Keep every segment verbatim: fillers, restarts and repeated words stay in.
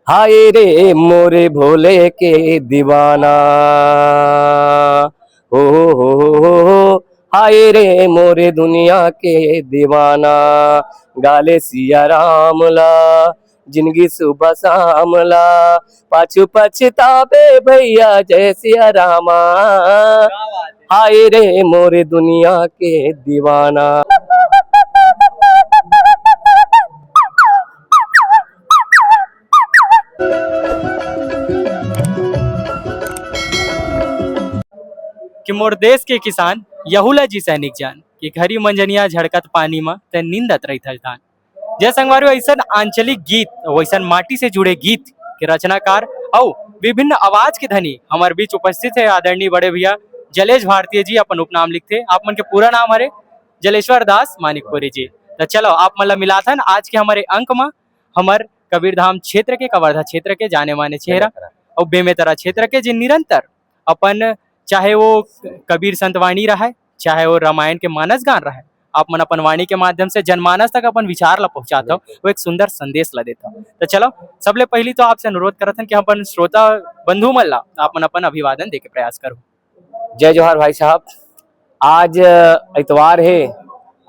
हाय रे मोरे भोले के दीवाना, हो, हो, हो, हो, हो, हाय रे मोरे दुनिया के दीवाना। गाले सिया राम ला, जिंदगी सुबह शाम ला, पाछू पछताबे भैया जय सिया रामा। हाय रे मोरे दुनिया के दीवाना। कि मोर देश के किसान, यहूला जी सैनिक जान, कि घरी मंजनिया झड़कत पानी म, ते निंदत रहिथस धान। जय संगवारी, ऐसन आंचलिक गीत, वैसन माटी से जुड़े गीत के रचनाकार अउ विभिन्न आवाज के धनी हमर बीच उपस्थित है आदरणीय बड़े भैया जलेश भारतीय जी, अपन उपनाम लिखथे। आप मन के पूरा नाम हरे जलेश्वर दास मानिकपुरी जी। त चलो, आप मन ला मिलाथन आज के हमरे अंक म, हमर कबीरधाम क्षेत्र के, कवर्धा क्षेत्र के जाने माने चेहरा अउ बेमेतरा क्षेत्र के, जे निरंतर अपन, चाहे वो कबीर संत वाणी रहय, चाहे वो रामायण के मानस गान रहय, आप मन अपन वाणी के माध्यम से जनमानस तक अपन विचार ला पहुंचात हव, वो एक सुंदर संदेश ला देत हव। त चलो, सबले पहिली तो आपसे अनुरोध करत हन कि अपन श्रोता बंधु मन ला आप मन अपन अभिवादन दे के प्रयास करो। जय जोहार भाई साहब। आज इतवार हे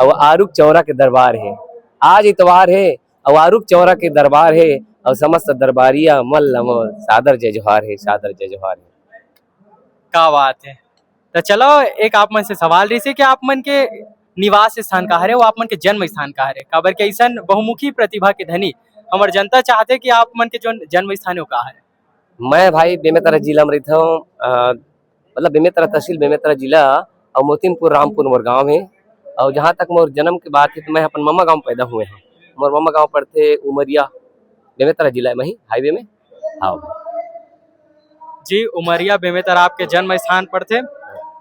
अउ आरुग चौरा के दरबार हे। आज इतवार हे अउ आरुग चौरा के दरबार हे अउ समस्त दरबारिया मन ल मोर सादर जय जोहार हे, सादर जय जोहार हे। का बात है। त चलो, एक आप मन से सवाल रहिसे कि आप मन के निवास स्थान का हरे, वो आप मन के जन्म स्थान का हरे, काबर के ऐसन बहुमुखी प्रतिभा के धनी हमर जनता चाहथे कि आप मन के जो जन्म स्थान हे वो का हरे। मैं भाई बेमेतरा जिला में रहता हूँ, अ, मतलब बेमेतरा तहसील बेमेतरा जिला, और मोतिनपुर रामपुर मोर गांव है। और जहाँ तक मोर जन्म की बात है तो मैं अपन ममा गांव पैदा हुए हैं। मोर ममा गांव पड़थे उमरिया, बेमेतरा जिला में ही, हाईवे में। हाँ। जी, उमरिया बेमेतरा आपके जन्म स्थान पड़थे।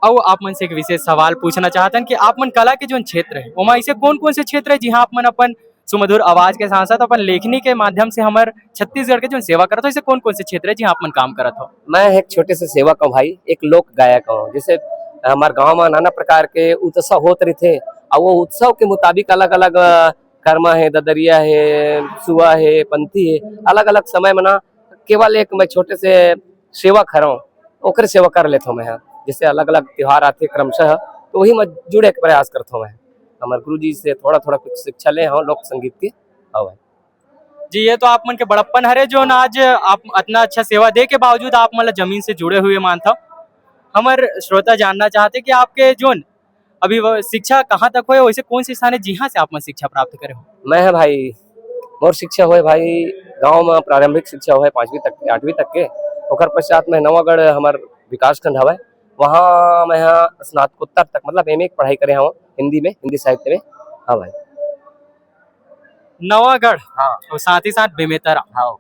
अउ आप मन से एक विशेष सवाल पूछना चाहतन कि आप मन कला के जोन क्षेत्र है, ओमा ऐसे कौन कौन से क्षेत्र है जिहाँ आप मन अपन सुमधुर आवाज के साथ साथ अपन लेखनी के माध्यम से हमर छत्तीसगढ़ के जोन सेवा करत हो, ऐसे कौन कौन से क्षेत्र है जिहाँ आप मन काम करत हो? मैं एक छोटे से सेवक हूँ भाई, एक लोक गायक हूँ। जैसे हमारे गांव में नाना प्रकार के उत्सव होत रहिथे, और वो उत्सव के मुताबिक अलग-अलग, अ, कर्मा है, ददरिया है, सुआ है, पंथी है, अलग-अलग समय में ना केवल एक मैं छोटे से सेवक हरव, ओकर सेवा कर लेथव मैं ह। जैसे अलग-अलग त्योहार आथे क्रमशः, तो वही में जुड़े के प्रयास करथव मैं। हमर गुरुजी से थोड़ा-थोड़ा कुछ शिक्षा ले हव लोक संगीत के। हव भाई। जी, ये तो आप मन के बड़प्पन हरे, जोन आज आप अतना अच्छा सेवा दे के बावजूद आप मन ला जमीन से जुड़े हुए मानथव। हमर श्रोता जानना चाहथे कि आपके जोन अभी वो शिक्षा कहाँ तक होए, वैसे कौन से स्थान है जिहाँ से आप मन शिक्षा प्राप्त करे हो? मैं ह भाई, मोर शिक्षा होए भाई, गांव में प्रारंभिक शिक्षा होए पाँचवीं तक के, आठवीं तक के। ओकर पश्चात मैं नवागढ़ हमर विकासखंड हवय, वहाँ मैं ह स्नातकोत्तर तक मतलब एमए के पढ़ाई करे हव हिंदी में, हिंदी साहित्य में। हाँ भाई। नवागढ़ हाँ। और साथ ही साथ बेमेतरा। हाँ।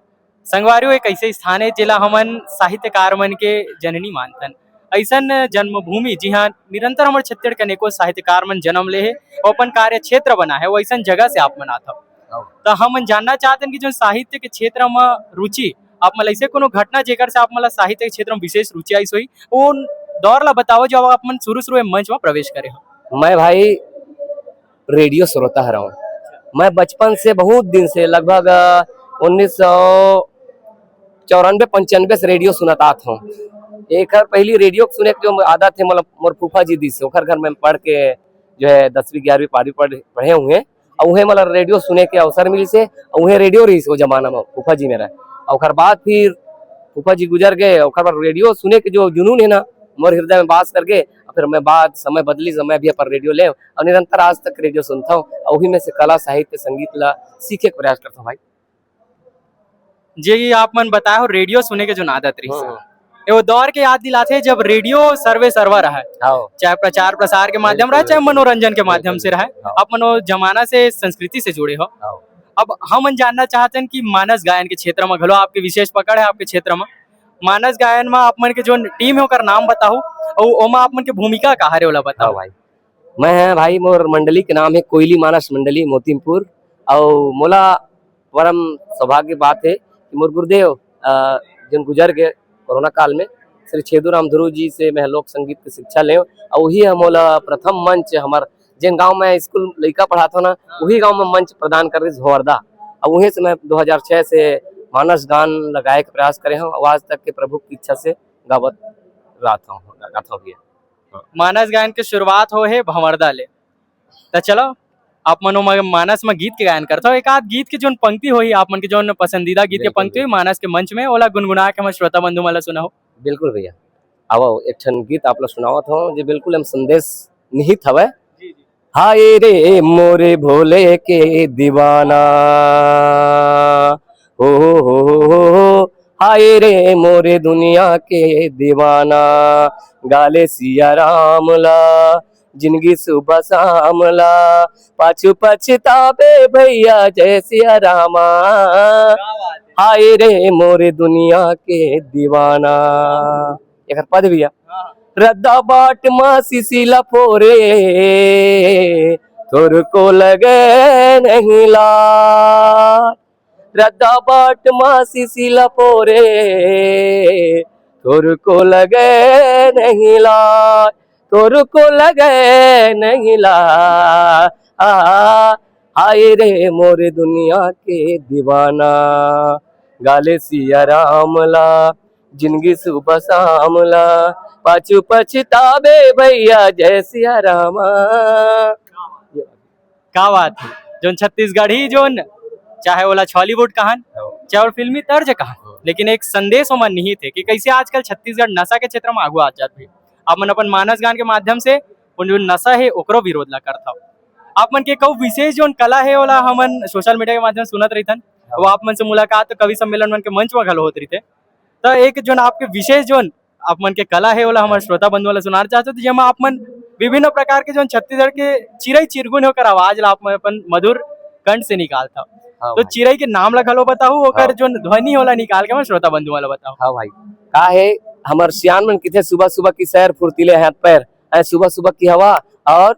संगवारी हो, एक ऐसे स्थान है जेला हमन साहित्यकार मन के जननी मानथन। ऐसन जन्मभूमि जिहाँ निरंतर हमर छत्तीसगढ़ के अनेकों साहित्यकार मन जन्म ले हे और अपन कार्य क्षेत्र बना है, वो ऐसन जगह से आप मन आथव। हाँ। त हमन जानना चाहतन कि जो साहित्य के क्षेत्र म रुचि आप मन ला ऐसे कोनो घटना जेकर से आप मन ला साहित्य के क्षेत्र में विशेष रुचि आइस होही, वो दौर ला बताओ जब आप मन शुरू शुरू ए मंच में प्रवेश करे हो। मैं भाई रेडियो श्रोता हरव। मैं बचपन से, बहुत दिन से, लगभग, अ, उन्नीस सौ चौरानबे पंचानबे से रेडियो सुनत आत हूँ। एकर पहली रेडियो सुने के जो आदत है, मतलब मोर फूफा जी दी से, ओकर घर में पढ़ के जो है दसवीं ग्यारहवीं बारहवीं पढ़, पढ़े हुए हैं। और उहे मतलब रेडियो सुने के अवसर मिलिस हे, और उहे रेडियो रहिस वो जमाना में फूफा जी मेरा। और ओकर बाद फिर फूफा जी गुजर गए, ओकर बाद रेडियो सुने के जो जुनून है ना, मोर हृदय में बास कर गए। और फिर मैं बाद समय बदली, समय भी अपन रेडियो ले और निरंतर आज तक रेडियो सुनता हूँ। और वही में से कला, साहित्य, संगीत ला सीखे के प्रयास करता हूँ भाई। जे ये आप मन बताए हो रेडियो सुने के जो आदत रहिस, हाँ। ये वो दौर के याद दिलाथे जब रेडियो सर्वे सर्वा रहा है, हाँ। चाहे प्रचार प्रसार के माध्यम बिल्कुल, रहा, चाहे बिल्कुल। मनोरंजन के माध्यम बिल्कुल, से रहा, हाँ। आप मन वो जमाना से, संस्कृति से जुड़े हो। हाँ। अब हमन जानना चाहते हैं कि मानस गायन के क्षेत्र में घलो आपके विशेष पकड़ है, आपके क्षेत्र में मानस गायन में आप मन के जो टीम है ओकर नाम बताओ और ओमा आप मन के भूमिका का हरे ओला बताओ। हाँ भाई, मैं है भाई, मोर मंडली के नाम है कोयली मानस मंडली मोतिमपुर। और मोला परम सौभाग्य बात है कि मोर गुरुदेव, अ, जिन गुजर गए कोरोना काल में, श्री छेदू राम ध्रुव जी से मैं लोक संगीत की शिक्षा लेव। और वही हम मोला प्रथम मंच हमर, जिन गांव में स्कूल लइका पढ़ात हो ना, वही गांव में मंच प्रदान कर रही झोरदा। और वहीं से मैं दो हज़ार छह से मानस गान लगाए के प्रयास करे हंव, अउ आज तक के प्रभु की इच्छा से गावत रहत हंव, गात हंव भैया। मानस गायन के शुरुआत होहे भंवरदा ले। त चलो, आप मन ओमा मानस म गीत के गायन करथव, एक आध गीत के जोन पंक्ति होही, आप मन के जोन पसंदीदा गीत के बिल्कुल, पंक्ति होही बिल्कुल। मानस के मंच में, ओला गुनगुना के हमर श्रोता बंधु मन ला सुनाओ। बिल्कुल भैया, आवव, एक ठन गीत आप ला सुनावत हंव, जे बिल्कुल एमा संदेश निहित हवय। जी, जी। हाय रे मोरे भोले के दीवाना, हो, हो, हो, हो, हो, हाय रे मोरे दुनिया के दीवाना, गा ले सिया राम ला, जिनगी सुबह शाम ला, पाछू पछताबे भैया जय सिया रामा, क्या बात है। हाय रे मोरे दुनिया के दीवाना। एकर पद भैया, हाँ। रद्दा बाट मा सीसी ला फोरे, थोरको लगे नहीं लाज। रद्दा बाट मा सीसी ला फोरे, थोरको लगे नहीं लाज, थोरको लगे नहीं लाज। आ, हाय रे मोर दुनिया के दीवाना, गा ले सिया राम ला, जिनगी सुबह शाम ला, पाछू पछताबे भैया जय सिया रामा। का बात है, जोन छत्तीसगढ़ी जोन, चाहे ओला छॉलीवुड कहन, हाँ। चाहे ओला फिल्मी तर्ज कहन, हाँ। लेकिन एक संदेश ओमा निहित है कि कैसे आजकल छत्तीसगढ़ नशा के क्षेत्र में आगू आ जात हे। आप मन अपन मानस गान के माध्यम से उन जो नशा है ओकरो विरोध ला करथव। आप मन के कहू विशेष जोन कला है ओला हमन सोशल मीडिया के माध्यम से सुनत रहिथन, हाँ। वो आप मन से मुलाकात तो कवि सम्मेलन मन के मंच में घलो होत रहिथे। तो एक जोन आपके विशेष जोन आप मन के कला हे, ओला हमर श्रोता बंधु वाला सुनाना चाहत हों, तो जेमा आप मन विभिन्न प्रकार के जोन छत्तीसगढ़ के चिरई चिरगुन हे, ओकर आवाज ला आप मन अपन मधुर कंठ से निकालथव। हाँ तो भाई। चिरई के नाम ला घलो बताहू, ओकर हाँ। जोन ध्वनि हे ओला निकाल के हमर श्रोता बंधु वाला बताहू। हाँ भाई, का हे, हमर सियान मन किथे, "सुबह सुबह की सैर फुर्तीले हाथ पैर, ऐ सुबह सुबह की हवा और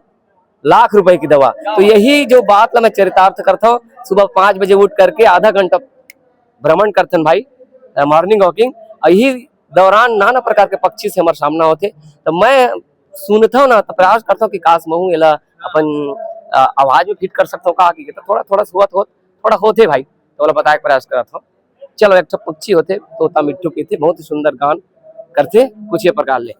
लाख रुपए की दवा।" तो यही जो बात ला मैं चरितार्थ करता हूँ, सुबह पाँच बजे उठ करके आधा घंटा भ्रमण करथन भाई, अ, मॉर्निंग वॉकिंग, अउ यही दौरान नाना प्रकार के पक्षी से हमर सामना होथे। तो मैं सुनथव ना, तो प्रयास करथव कि काश महूँ एला अपन, अ, आवाज में फिट कर सकथव का, कि तो थोड़ा, थोड़ा होत, होत, थोड़ा होथे भाई, तो ओला बताए के प्रयास करत हव। चलो, एक ठो पक्षी होथे, तोता मिट्ठू कहिथे, बहुत ही सुंदर गान करथे, कुछ ये प्रकार ले।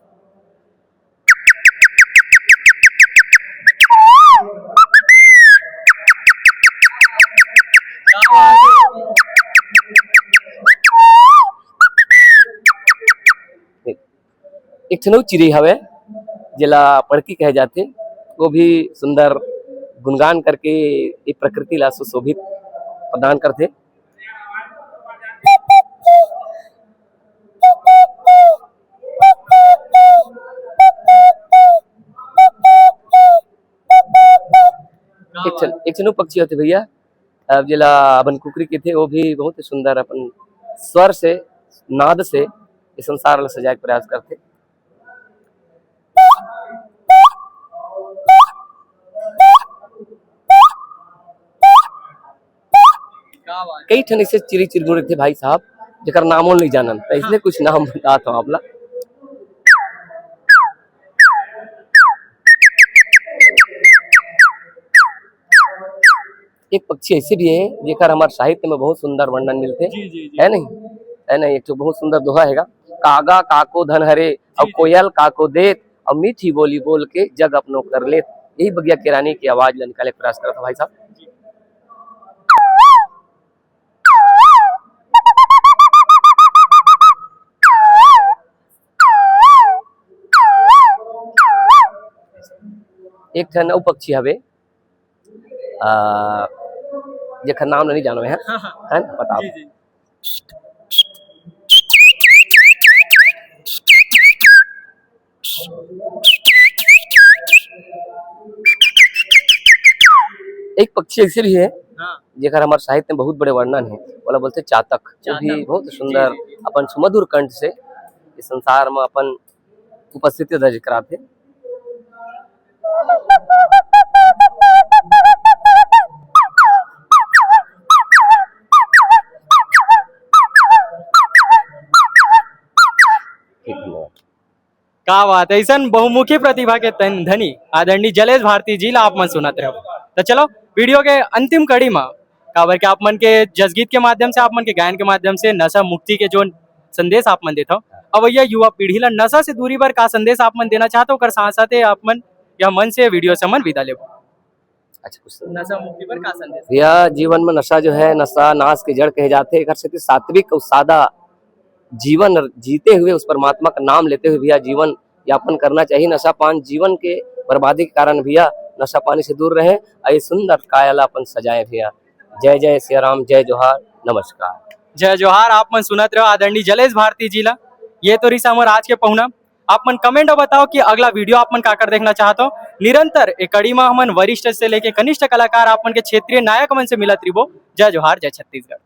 एक ठन अउ चिरई हवे, जेला पड़की कहे जाथे, वो भी सुंदर गुणगान करके ये प्रकृति ला सुशोभित प्रदान करथे। एक ठन, एक ठन अउ पक्षी होथे भैया, अब जेला अपन कुकरी कहिथे, वो भी बहुत ही सुंदर अपन स्वर से, नाद से ये संसार ला सजाए के प्रयास करथे। कई ठन ऐसे चिरई चिरगुन रहिथे भाई साहब, जेकर नामो नइ जानन, तो इसलिए कुछ नाम बतात हव आप ला। एक पक्षी ऐसे भी हे, जेकर हमर साहित्य में बहुत सुंदर वर्णन मिलथे, जी, जी, जी। हे नहीं? हे नहीं? एक ठो बहुत सुंदर दोहा हेगा, "कागा काको धन हरे, अउ जी, जी। कोयल काको देत, अउ मीठी बोली बोल के जग अपनो कर लेत।" यही बगिया के रानी के आवाज ला निकाले के प्रयास करत हव भाई साहब। जी। एक ठन अउ पक्षी हवे, आ, जेकर नाम नहीं जानवे हैं, हाँ, हाँ। है ना? बताओ। जी, जी। एक पक्षी ऐसे भी है, हाँ। जेकर हमर साहित्य में बहुत बड़े वर्णन है, ओला बोलथे चातक। वो भी चातक। बहुत जी, सुंदर, जी, जी। अपन सुमधुर कंठ से इस संसार में अपन उपस्थिति दर्ज कराथे। ठीक, धन्यवाद। का बात है, ऐसन बहुमुखी प्रतिभा के तन धनी आदरणीय जलेश भारती जी ला आप मन सुनत रहो। तो चलो, वीडियो के अंतिम कड़ी में काबर के आप मन के जसगीत के माध्यम से, आप मन के गायन के माध्यम से नशा मुक्ति के जो संदेश आप मन देथव, अवइया युवा पीढ़ी ला नशा से दूरी बर का संदेश आप मन देना चाहत हो, ओकर साथ साथ आप मन यह मन से वीडियो से हमन विदा लेबो। अच्छा, कुछ नशा मुक्ति बर का संदेश? भैया, जीवन में नशा जो है, नशा नाश की जड़ कहे जाते हैं। एकर सेती सात्विक और सादा जीवन जीते हुए, उस परमात्मा का नाम लेते हुए भैया जीवन यापन करना चाहिए। नशा पान जीवन के बर्बादी के कारण भैया, नशा पानी से दूर रहें। और ये सुंदर काया ला अपन सजाए भैया। जय जय सिया राम, जय जोहार, नमस्कार। जय जोहार। आप मन सुनत रहो आदरणीय जलेश भारती जी ला। ये तो रिहिस हमर आज के पहुना। आप मन कमेंट में बताओ कि अगला वीडियो आप मन काकर देखना चाहत हो। निरंतर ए कड़ी में हमन वरिष्ठ से लेके कनिष्ठ कलाकार, आप मन के क्षेत्रीय नायक मन से मिलत रिबो। जय जोहार, जय छत्तीसगढ़।